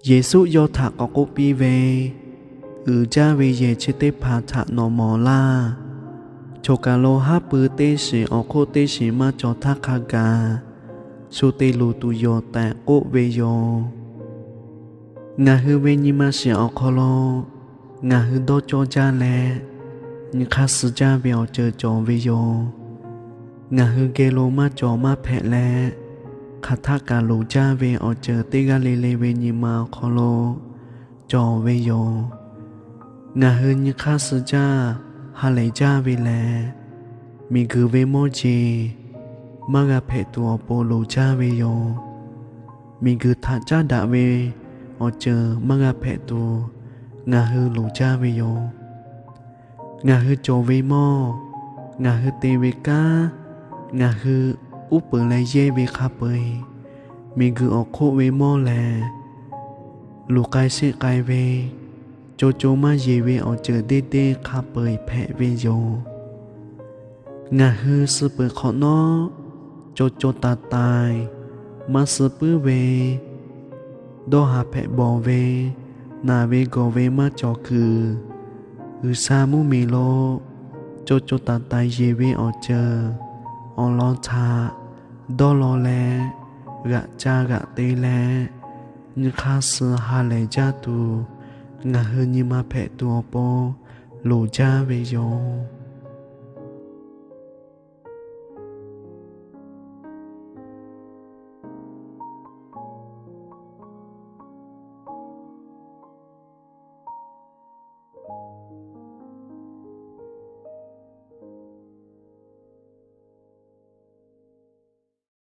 Yeˍsuˆ yawˇ htaꞈ k'awꞈ k'oˆ piˇ ve, Uiˍ jaˇ ve yehˬ chi teˇ hpaˍ htaꞈ nawˬ mawˬ laˇ. Choˬ kaˬ lo haˉ pui teˇ shiˍ awˬ hk'oˆ teˇ shiˍ maˇ cawˬ htaˇ hk'a gaˬ, shu te luˬ tuˬ yoˬ tehꞈ k'oˆ ve yoˬ. Ngaˬ hui ve nyi ma shiˍ awˬ hk'aw lo ngaˬ hui dawˇ cawˇ jaˇ leh, nyi hk'aˇ suh jaˇ ve awˬ ceuˬ cawˬ ve yoˬ. Ngaˬ hui geh lo maˇ cawˬ maˇ hpehꞈ leh, hk'aˬ htaˆ kaꞈ luˬ jaˇ ve awˬ ceuˬ teˇ g'aˇ le le ve nyi ma awˬ hk'aw lo cawˬ ve yoˬ. Ngaˬ hui nyi hk'aˇ suh jaˇ ha lehˬ jaˇ ve lehˬ, miˬguiˬ ve mawˇ jeˬ maˇ g'a hpehꞈ tuˬ awˬ pon luˬ jaˇ ve yoˬ. Miˬguiˬ htaꞈ caˉ daꞈ ve awˬ ceuˬ maˇ g'a hpehꞈ tuˬ ngaˬ hui luˬ jaˇ ve yoˬ. Ngaˬ hui cawˬ ve mawˇ, ngaˬ hui te ve kanˉ, ngaˬ hui uˉ peunˍ leh yehˇ ve hk'a peu-eˬ, miˬguiˬ awˬ hk'oˆ ve mawˇ lehˬ, luˬ k'ai sheˆ k'ai ve, co co maˇ yeˬ ve awˬ ceuˬ deˇ deˇ hk'a peu-eˬ hpehꞈ ve yoˬ. Ngaˬ hui suh peuˬ hk'awꞈ nawˉ, co co taiˍ taiˍ maˇ suh puiˉ ve, dawˇ haˍ hpehꞈ bawˬ ve, naˬ ve gawˬ ve maˇ cawˬ kuiˬ, G'uiˬsha mvuhˇmiˬ lo co co taiˍ taiˍ yeˬ ve awˬ ceuˬ awˬ lawn htaꞈ dawˇ law leh, g'aꞈ ca g'aꞈ te leh, nyi hk'aˇ suh ha lehˬ jaˇ tuˬ, ngaˬ hui nyi ma hpehꞈ tuˬ awˬ pon loˍ jaˇ ve yoˬ.